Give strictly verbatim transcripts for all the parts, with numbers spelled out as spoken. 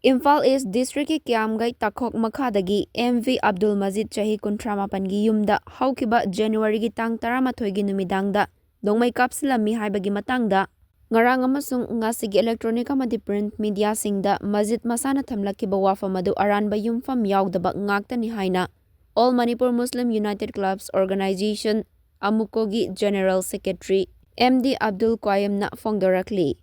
ꯏꯝꯐꯥꯜ ꯏꯁ ꯗꯤꯁꯇ꯭ꯔꯤꯛꯀꯤ ꯀꯤꯌꯥꯝꯒꯩ ꯇꯥꯈꯣꯛ ꯃꯈꯥꯗꯒꯤ M V Abdul ꯃꯖꯤꯗ, ꯆꯍꯤ ꯀꯨꯟꯊ꯭ꯔꯥ ꯃꯥꯄꯟꯒꯤ ꯌꯨꯝꯗ ꯍꯧꯈꯤꯕ ꯖꯅꯋꯥꯔꯤꯒꯤ ꯇꯥꯡ ꯇꯔꯥꯃꯥꯊꯣꯏꯒꯤ ꯅꯨꯃꯤꯗꯥꯡꯗ ꯅꯣꯡꯃꯩ ꯀꯥꯞꯁꯤꯜꯂꯝꯃꯤ ꯍꯥꯏꯕꯒꯤ ꯃꯇꯥꯡꯗ ꯉꯔꯥꯡ ꯑꯃꯁꯨꯡ ꯉꯁꯤꯒꯤ electronic ꯑꯃꯗꯤ print mediaꯁꯤꯡꯗ ꯃꯖꯤꯗ ꯃꯁꯥꯅ ꯊꯝꯂꯛꯈꯤꯕ ꯋꯥꯐꯝ ꯑꯗꯨ ꯑꯔꯥꯟꯕ ꯌꯨꯝꯐꯝ ꯌꯥꯎꯗꯕ ꯉꯥꯛꯇꯅꯤ ꯍꯥꯏꯅ All Manipur Muslim United Clubs Organization, ꯑꯃꯨꯀꯣꯒꯤ General Secretary M D Abdul ꯀ꯭ꯋꯥꯌꯝꯅ ꯐꯣꯡꯗꯣꯔꯛꯂꯤ꯫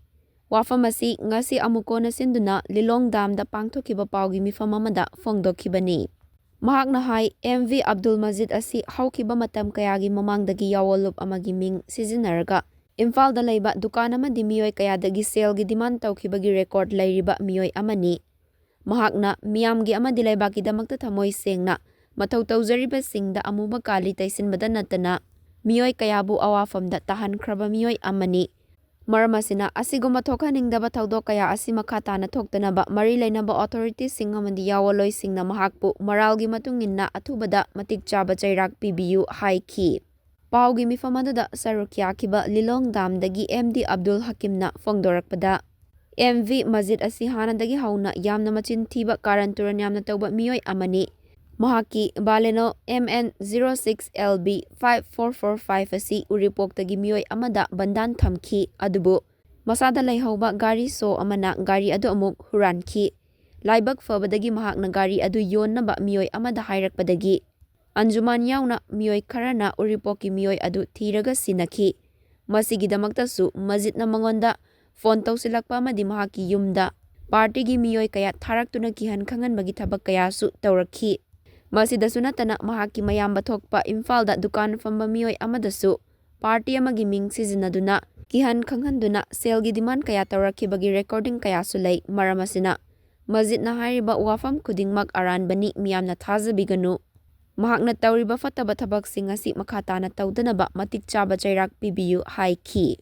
ꯋꯥꯐꯝ ꯑꯁꯤ ꯉꯁꯤ ꯑꯃꯨꯀꯣꯅ ꯁꯤꯟꯗꯨꯅ ꯂꯤꯂꯣꯡ ꯗꯥꯝꯗ ꯄꯥꯡꯊꯣꯛꯈꯤꯕ ꯄꯥꯎꯒꯤ ꯃꯤꯐꯝ ꯑꯃꯗ ꯐꯣꯡꯗꯣꯛꯈꯤꯕꯅꯤ꯫ ꯃꯍꯥꯛꯅ ꯍꯥꯏ, ꯑꯦꯝ ꯚꯤ ꯑꯕꯗꯨꯜ ꯃꯖꯤꯗ ꯑꯁꯤ ꯍꯧꯈꯤꯕ ꯃꯇꯝ ꯀꯌꯥꯒꯤ ꯃꯃꯥꯡꯗꯒꯤ ꯌꯥꯑꯣꯟꯂꯨꯞ ꯑꯃꯒꯤ ꯃꯤꯡ ꯁꯤꯖꯤꯟꯅꯔꯒ ꯏꯝꯐꯥꯜꯗ ꯂꯩꯕ ꯗꯨꯀꯥꯟ ꯑꯃꯗꯤ ꯃꯤꯑꯣꯏ ꯀꯌꯥꯗꯒꯤ ꯁꯦꯜꯒꯤ demand ꯇꯧꯈꯤꯕꯒꯤ record ꯂꯩꯔꯤꯕ ꯃꯤꯑꯣꯏ ꯑꯃꯅꯤ꯫ ꯃꯍꯥꯛꯅ ꯃꯤꯌꯥꯝꯒꯤ ꯑꯃꯗꯤ ꯂꯩꯕꯥꯛꯀꯤꯗꯃꯛꯇ ꯊꯃꯣꯏ ꯁꯦꯡꯅ ꯃꯊꯧ ꯇꯧꯖꯔꯤꯕꯁꯤꯡꯗ ꯑꯃꯨꯕ ꯀꯥꯂꯤ ꯇꯩꯁꯤꯟꯕꯗ ꯅꯠꯇꯅ ꯃꯤꯑꯣꯏ ꯀꯌꯥꯕꯨ ꯑꯋꯥꯐꯝꯗ ꯇꯥꯍꯟꯈ꯭ꯔꯕ ꯃꯤꯑꯣꯏ ꯑꯃꯅꯤ꯫ ꯃꯔꯝ ꯑꯁꯤꯅ, ꯑꯁꯤꯒꯨꯝꯕ ꯊꯣꯛꯍꯟꯅꯤꯡꯗꯕ ꯊꯧꯗꯣꯛ ꯀꯌꯥ ꯑꯁꯤ ꯃꯈꯥ ꯇꯥꯅ ꯊꯣꯛꯇꯅꯕ ꯃꯔꯤ ꯂꯩꯅꯕ authorityꯁꯤꯡ ꯑꯃꯗꯤ ꯌꯥꯑꯣꯟꯂꯣꯏꯁꯤꯡꯅ ꯃꯍꯥꯛꯄꯨ ꯃꯔꯥꯜꯒꯤ ꯃꯇꯨꯡ ꯏꯟꯅ ꯑꯊꯨꯕꯗ ꯃꯇꯤꯛ ꯆꯥꯕ ꯆꯩꯔꯥꯛ ꯄꯤꯕꯤꯌꯨ ꯍꯥꯏꯈꯤ꯫ ꯄꯥꯎꯒꯤ ꯃꯤꯐꯝ ꯑꯗꯨꯗ ꯁꯔꯨꯛ ꯌꯥꯈꯤꯕ ꯂꯤꯂꯣꯡ ꯗꯥꯝꯗꯒꯤ ꯑꯦꯝ ꯗꯤ ꯑꯕꯗꯨꯜ ꯍꯀꯤꯝꯅ ꯐꯣꯡꯗꯣꯔꯛꯄꯗ, ꯑꯦꯝ ꯚꯤ ꯃꯖꯤꯗ ꯑꯁꯤ ꯍꯥꯟꯅꯗꯒꯤ ꯍꯧꯅ ꯌꯥꯝꯅ ꯃꯆꯤꯟ ꯊꯤꯕ, ꯀꯥꯔꯟ ꯇꯨꯔꯟ ꯌꯥꯝꯅ ꯇꯧꯕ ꯃꯤꯑꯣꯏ ꯑꯃꯅꯤ꯫ ꯃꯍꯥꯛꯀꯤ Baleno M N zero six L B five four four five ꯑꯁꯤ ꯎꯔꯤꯄꯣꯛꯇꯒꯤ ꯃꯤꯑꯣꯏ ꯑꯃꯗ ꯕꯟꯗꯥꯟ ꯊꯝꯈꯤ, ꯑꯗꯨꯕꯨ ꯃꯁꯥꯗ ꯂꯩꯍꯧꯕ ꯒꯥꯔꯤ ꯁꯣ ꯑꯃꯅ ꯒꯥꯔꯤ ꯑꯗꯨ ꯑꯃꯨꯛ ꯍꯨꯔꯥꯟꯈꯤ꯫ ꯂꯥꯏꯕꯛ ꯐꯕꯗꯒꯤ ꯃꯍꯥꯛꯅ ꯒꯥꯔꯤ ꯑꯗꯨ ꯌꯣꯟꯅꯕ ꯃꯤꯑꯣꯏ ꯑꯃꯗ ꯍꯥꯏꯔꯛꯄꯗꯒꯤ ꯑꯟꯖꯨꯃꯥꯟ ꯌꯥꯎꯅ ꯃꯤꯑꯣꯏ ꯈꯔꯅ ꯎꯔꯤꯄꯣꯛꯀꯤ ꯃꯤꯑꯣꯏ ꯑꯗꯨ ꯊꯤꯔꯒ ꯁꯤꯟꯅꯈꯤ꯫ ꯃꯁꯤꯒꯤꯗꯃꯛꯇꯁꯨ ꯃꯖꯤꯗꯅ ꯃꯉꯣꯟꯗ ꯐꯣꯟ ꯇꯧꯁꯤꯜꯂꯛꯄ ꯑꯃꯗꯤ ꯃꯍꯥꯛꯀꯤ ꯌꯨꯝꯗ ꯄꯥꯔꯇꯤꯒꯤ ꯃꯤꯑꯣꯏ ꯀꯌꯥ ꯊꯥꯔꯛꯇꯨꯅ ꯀꯤꯍꯟ ꯈꯪꯍꯟꯕꯒꯤ ꯊꯕꯛ ꯀꯌꯥꯁꯨ ꯇꯧꯔꯛꯈꯤ꯫ ꯃꯁꯤꯗꯁꯨ ꯅꯠꯇꯅ ꯃꯍꯥꯛꯀꯤ ꯃꯌꯥꯝꯕ ꯊꯣꯛꯄ ꯏꯝꯐꯥꯜꯗ ꯗꯨꯀꯥꯟ ꯐꯝꯕ ꯃꯤꯑꯣꯏ ꯑꯃꯗꯁꯨ ꯄꯥꯔꯇꯤ ꯑꯃꯒꯤ ꯃꯤꯡ ꯁꯤꯖꯤꯟꯅꯗꯨꯅ ꯀꯤꯍꯟ ꯈꯪꯍꯟꯗꯨꯅ ꯁꯦꯜꯒꯤ demand ꯀꯌꯥ ꯇꯧꯔꯛꯈꯤꯕꯒꯤ recording ꯀꯌꯥꯁꯨ ꯂꯩ꯫ ꯃꯔꯝ ꯑꯁꯤꯅ ꯃꯖꯤꯗꯅ ꯍꯥꯏꯔꯤꯕ ꯋꯥꯐꯝ ꯈꯨꯗꯤꯡꯃꯛ ꯑꯔꯥꯟꯕꯅꯤ, ꯃꯤꯌꯥꯝꯅ ꯊꯥꯖꯕꯤꯒꯅꯨ꯫ ꯃꯍꯥꯛꯅ ꯇꯧꯔꯤꯕ ꯐꯠꯇꯕ ꯊꯕꯛꯁꯤꯡ ꯑꯁꯤ ꯃꯈꯥ ꯇꯥꯅ ꯇꯧꯗꯅꯕ ꯃꯇꯤꯛ ꯆꯥꯕ ꯆꯩꯔꯥꯛ ꯄꯤꯕꯤꯌꯨ ꯍꯥꯏꯈꯤ꯫